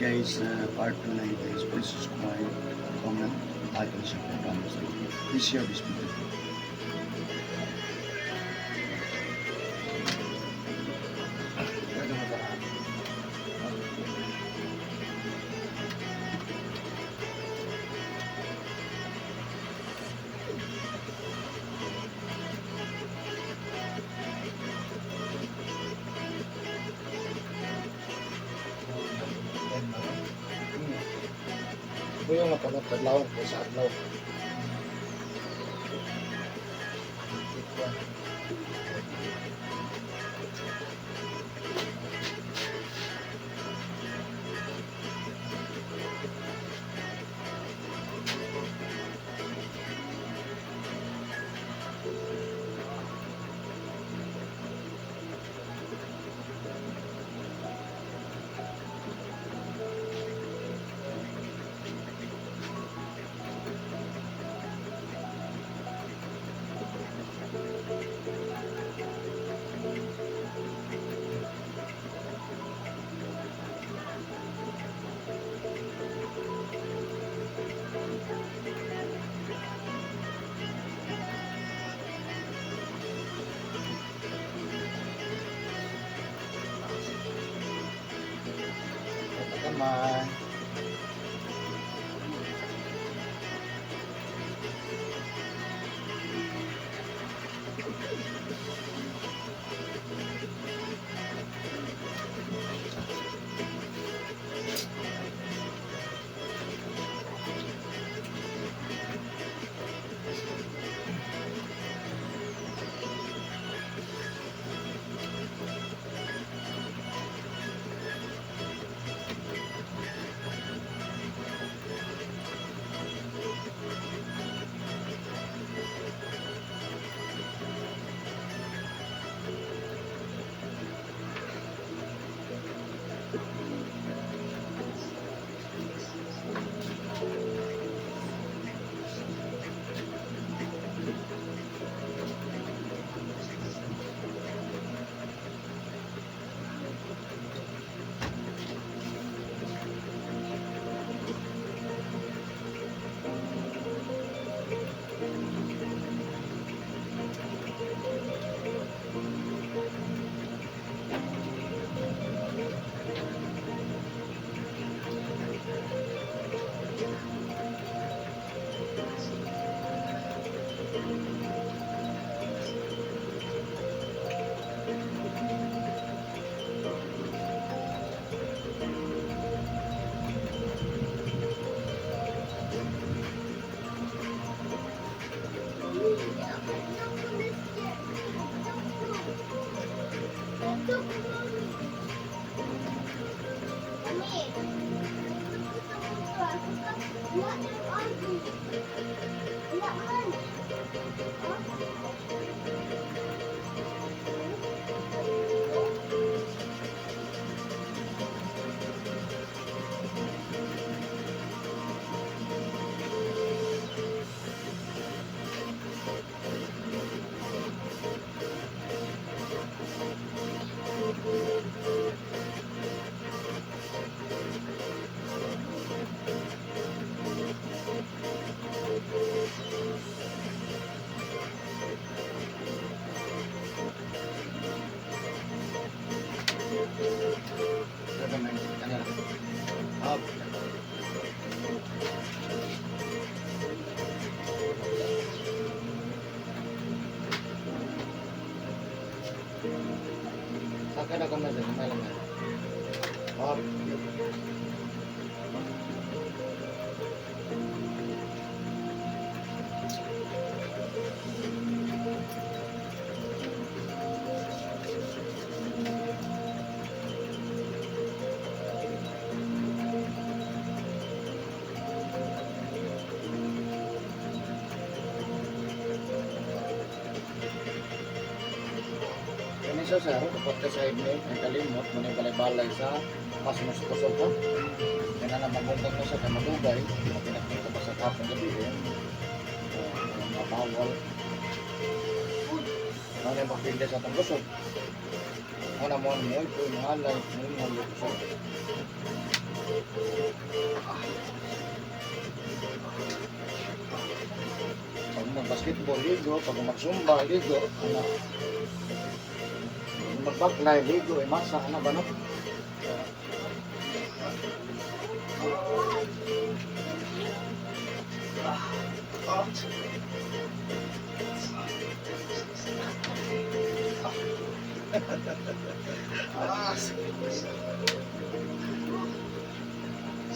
Guys, part 2 na guys. Please subscribe, comment, like, and share. Promise. Please share this video. Pwede mo ba? Buyong na panot adlaw ko sa adlaw. Kamay. Gamay. Ano lang. Up. Saka na kamay sa kamay lang. Up. Kani siya sir, kapag ka sa ni, ang kalimot, muna balay-balay sa pasmo sa kusog ko. Kaya na mabuntag na siya kay madugay, pinakita pa sa kapong gabi eh. Mabawal. Ano yung pagpilda sa atong kusog? Ano mo mo, ito yung halay, mo yung kusog. Mag-basketball, ligo. Pag mag-zumba, ligo. Ano. Magbaklay, ligo. Imasa, ano ba no?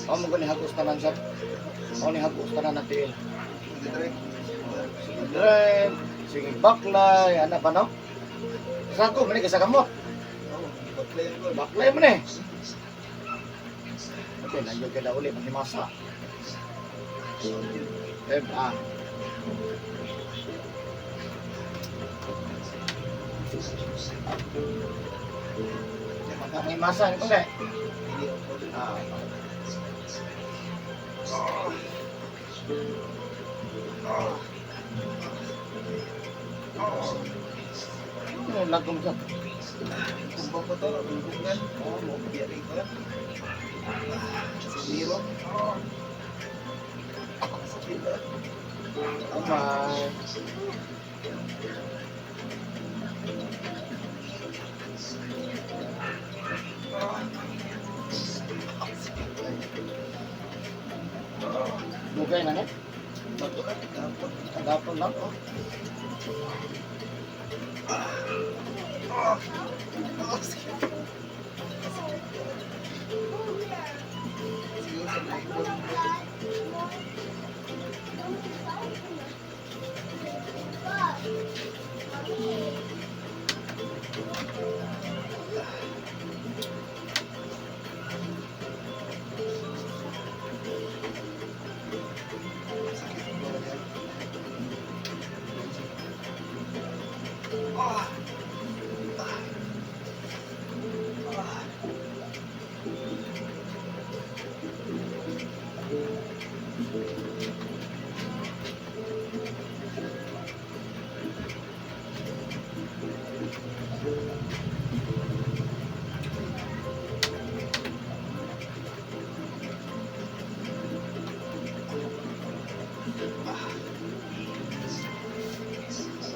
Ako mo gani hagos tanan, sir. Ako ni hagos tanan na tiil. Sige drive, sige baklay, ano ba no? Sako, mani ka sa kamot. Baklay mo ni. Okay, nandiyo ka na uli, manghimasa. Eh, ah. Manghimasa, ni kundi. Ah. Ano, lagom sa. Amay. Dugay na ni? Kadapon lang, oh.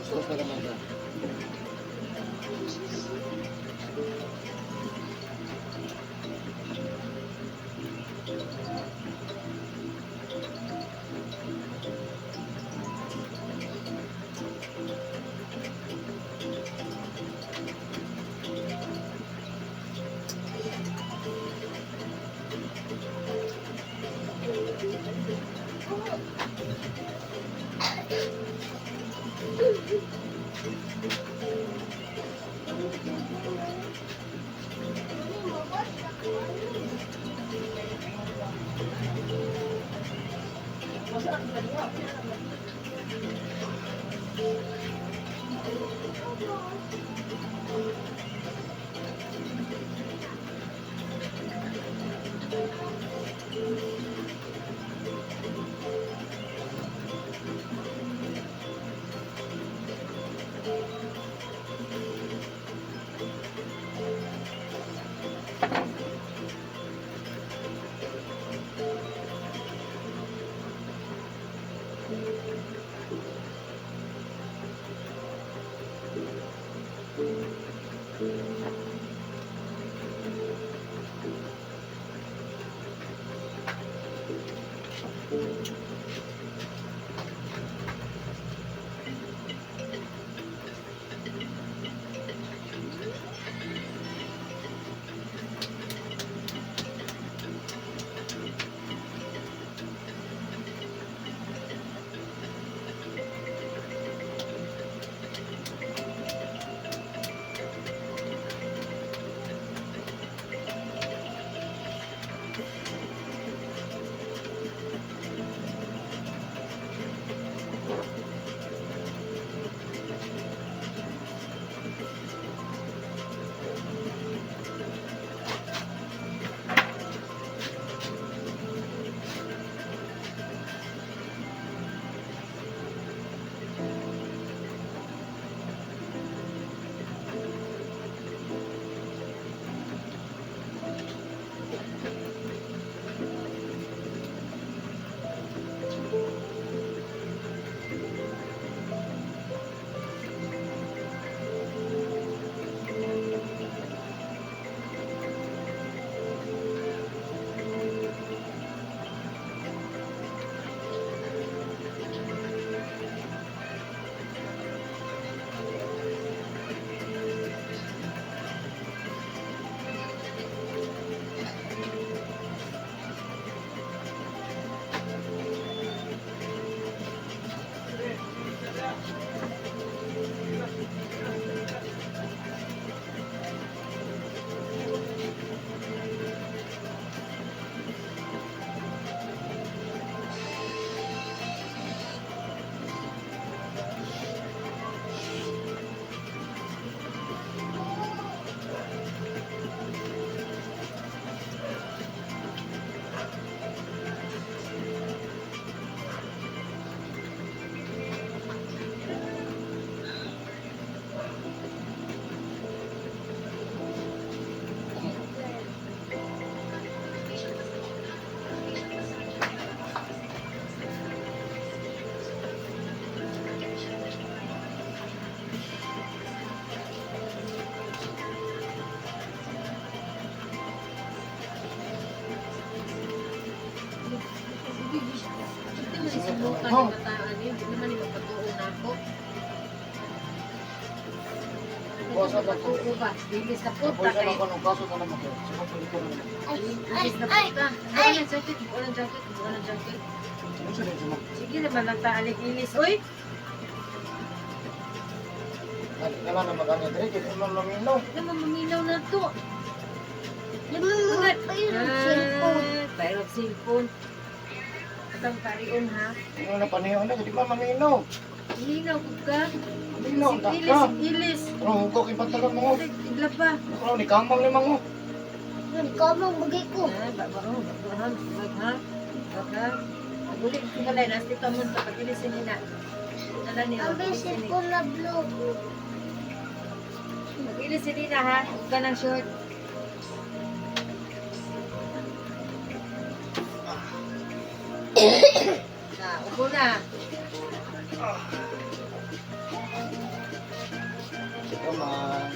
Gusto na naman siya. man Oh. ni bataan eh. Di naman ni magpatuo na ako. Bukas na ba? Magpatuo ba? Dilis na Kapoy puta sa kay. lang kanong kaso na naman kayo. Sa pagpalikod na naman. Dilis na puta. Buo ng jacket, buo ng jacket, buo ng jacket. Ano sa rin sa Sige naman lang ta alig-ilis. Uy! Wala na magkanya dire, kaya naman maminaw. Naman maminaw na to. Ayun, cellphone. Ah, Pero cellphone. Atang parion ha. Ano na paniyon na, di ba maminaw? Minaw gud ka. Maminaw, Sig ta ilis, ka. sig ilis. Pero hukok yung pantalon mo. Igla pa. Ano, ni kamang ni mango. Yun, kamang bagay ko. Ah, ba ba oh, ba ba ha, ba ha. Ba ha. Uli ko nas dito mo pa pag-ilis ni na. Dala niyo. Ang may cellphone na blue. Pag-ilis ni na ha. Huwag ka ng short. Na, upo na. Come on.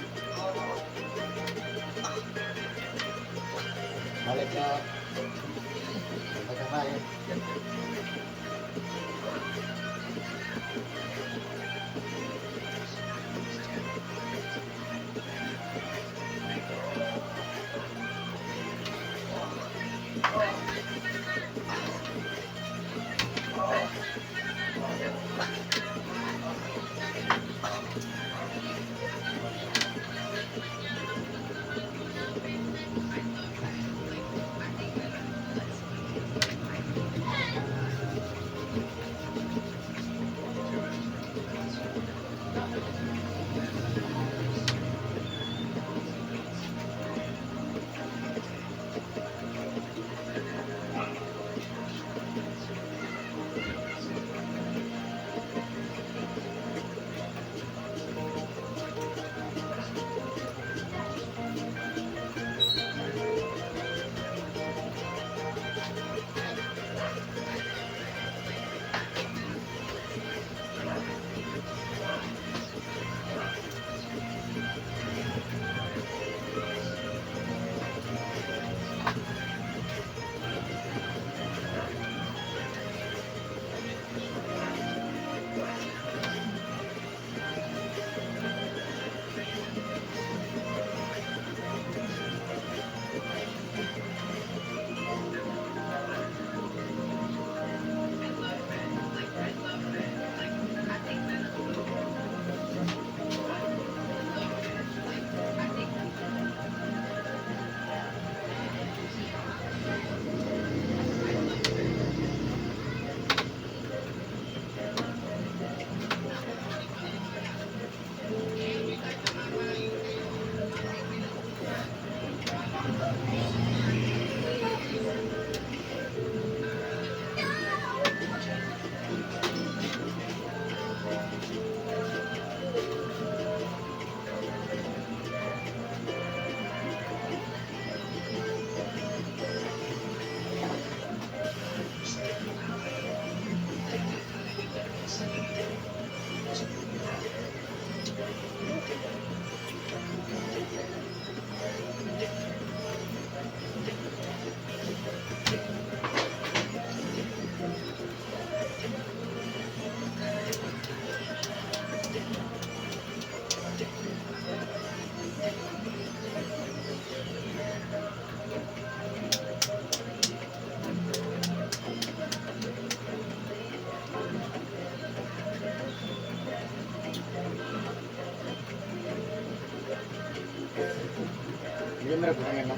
Balik na. Pagkakain. Hindi meron ko ngayon, no?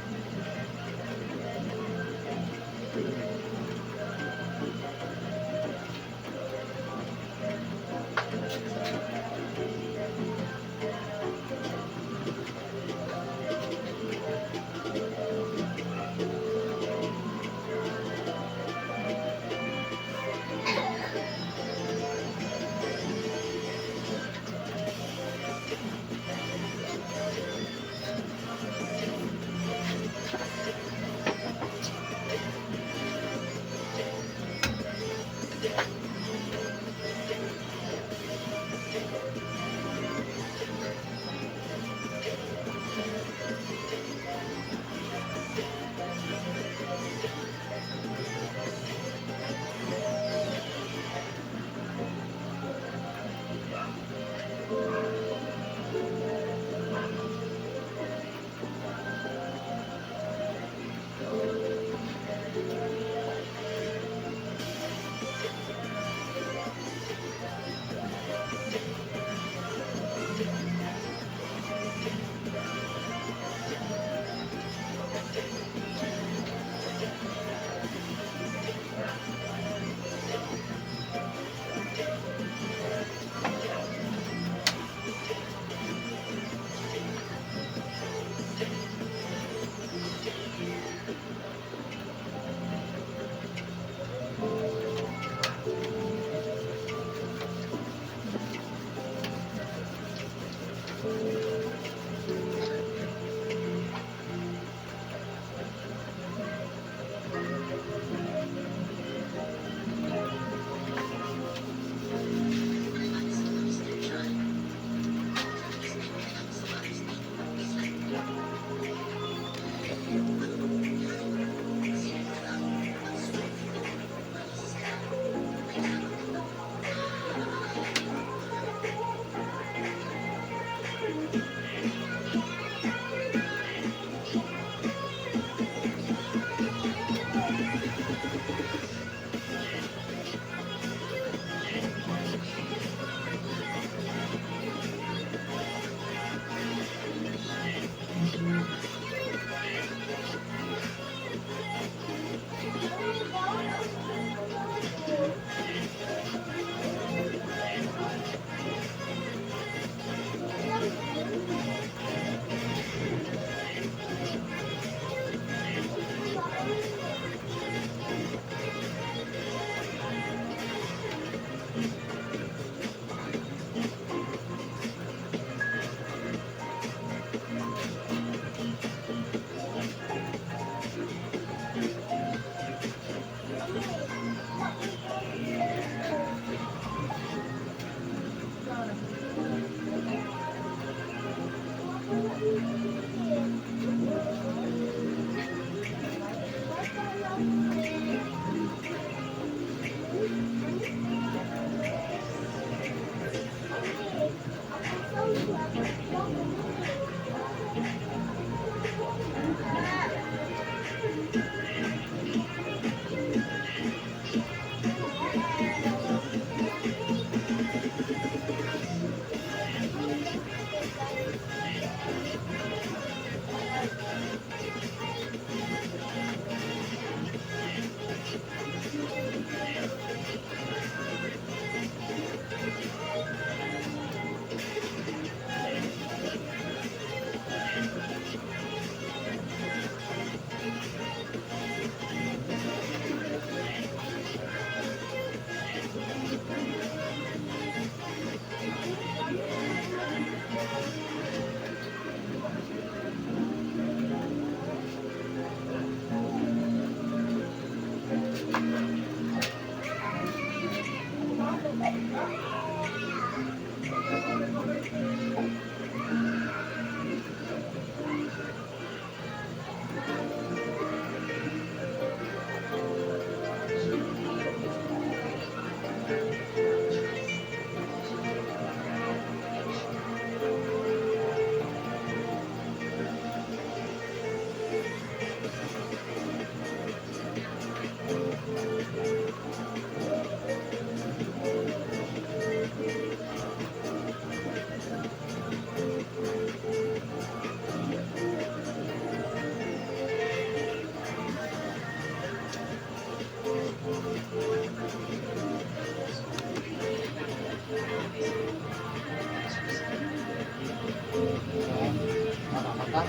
Mata.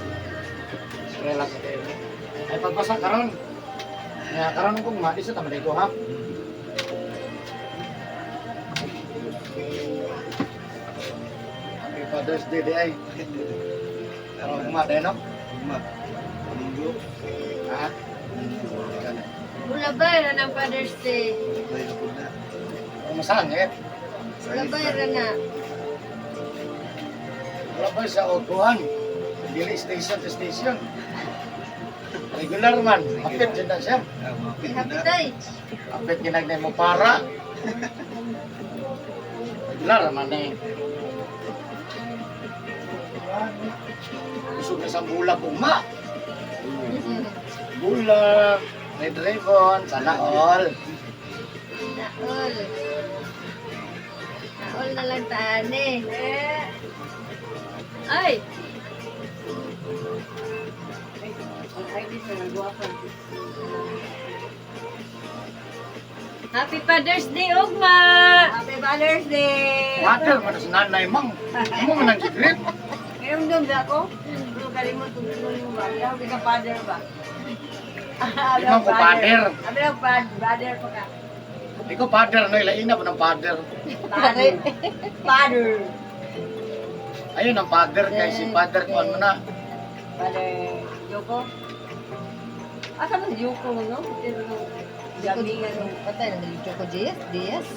Relax kayo. Ay pagbasa karon. Nga karon kung ma di sa taman ko ha. Happy Father's Day di ay. Karon kung ma no? Ugma. Linggo. Ha? Linggo. Kana. Bulabay ra ng Father's Day. Bay na po na. Kung masangit, Bulabay ra na. wala pa sa autohan. Dili station to station. Regular man, apit dyan na siya. Ah, mapit na. Happy day. Apit ginagnay mo para. Regular man eh. Busog na sa bulag ugma. Bulag, red ribbon, sana all. Naol. Naol na lang taan eh. Ay! Happy Father's Day, Ugma! Happy Father's Day! Water man sa nanay mang. Mo man ang gigrip. Ngayon doon ba ako? Ano kalimot kung sino mo ba? Ako ka father ba? Di man ko father. Abi lang father pa ka. Di ko father no ilain na po ng father. Father. Father. Ayun ang father kay si father kuan mo na. Father Yoko. Asa man si Yoko no? Gabi nga no. Patay na nalito ko, Diaz. Diaz.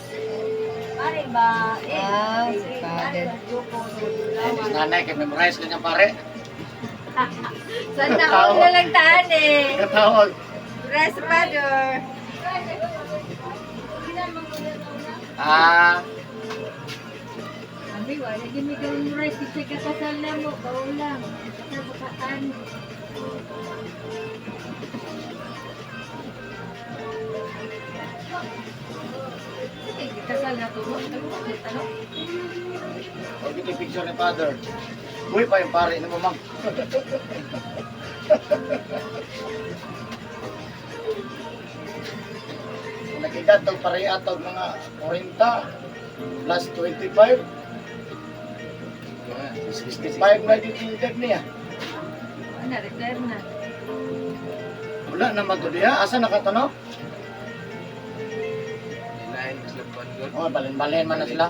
Pare ba? Eh, Ah, si eh, father. pare ba Yoko? Ayun si nanay kay memorize kanya pare. Sana all na lang taan eh. Katawag. Rest father. Ah, Abi, wala gini gawin rice. Kasi kakasal na mo. Kaulang. Kasi bukaan. Kasal na to. Ano? Huwag ito yung picture ni Father. Buhay pa yung pare ni Mamang. Kung nakita tog pare atog mga 40 plus 25, 65 na dito yung edad niya. Ano, retire na. Wala naman to diha. Asa nakatanaw? Nilain sila pan god. Oh, balin-balin man na sila.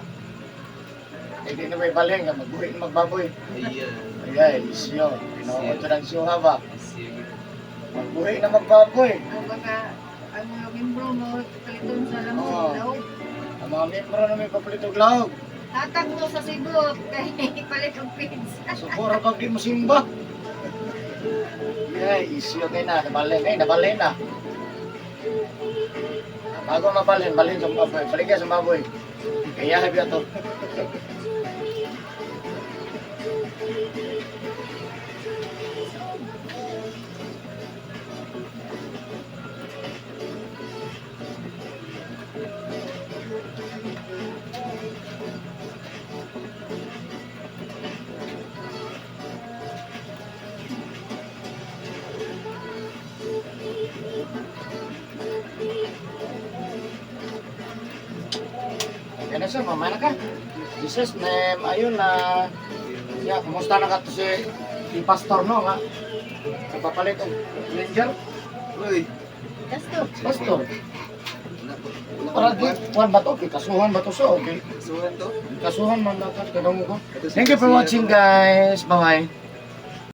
Eh, di na may balin nga magbuhi na magbaboy. Iya. Ay, isyo. Ginoo to ng siyo ha ba? Siya gid. Magbuhi na magbaboy. O baka ang mga membro mo paliton sa lamang Oo. laog. Ang mga membro na may papalitog laog. Hatag mo sa Cebu kay palit og pizza. Supora pag di mo simba. Ay, isyo kay na. Nabalin, ay, nabalin na. Bago mabalin, balin sa baboy. Paligya sa baboy. Kaya habi ato. Okay na sir, mamaya na ka. Jesus name, ayun na. Ya, kumusta na ka to si Pastor no nga? Nagpapalit og ranger, Uy. Gasto. pastor. Wala pa. Wala Para pa. di, kuan ba to? Kasuhan ba to sa? Okay. Kasuhan to. Kasuhan man dapat kadungog ko. Kato si Thank you for Siya watching to. guys. Bye-bye.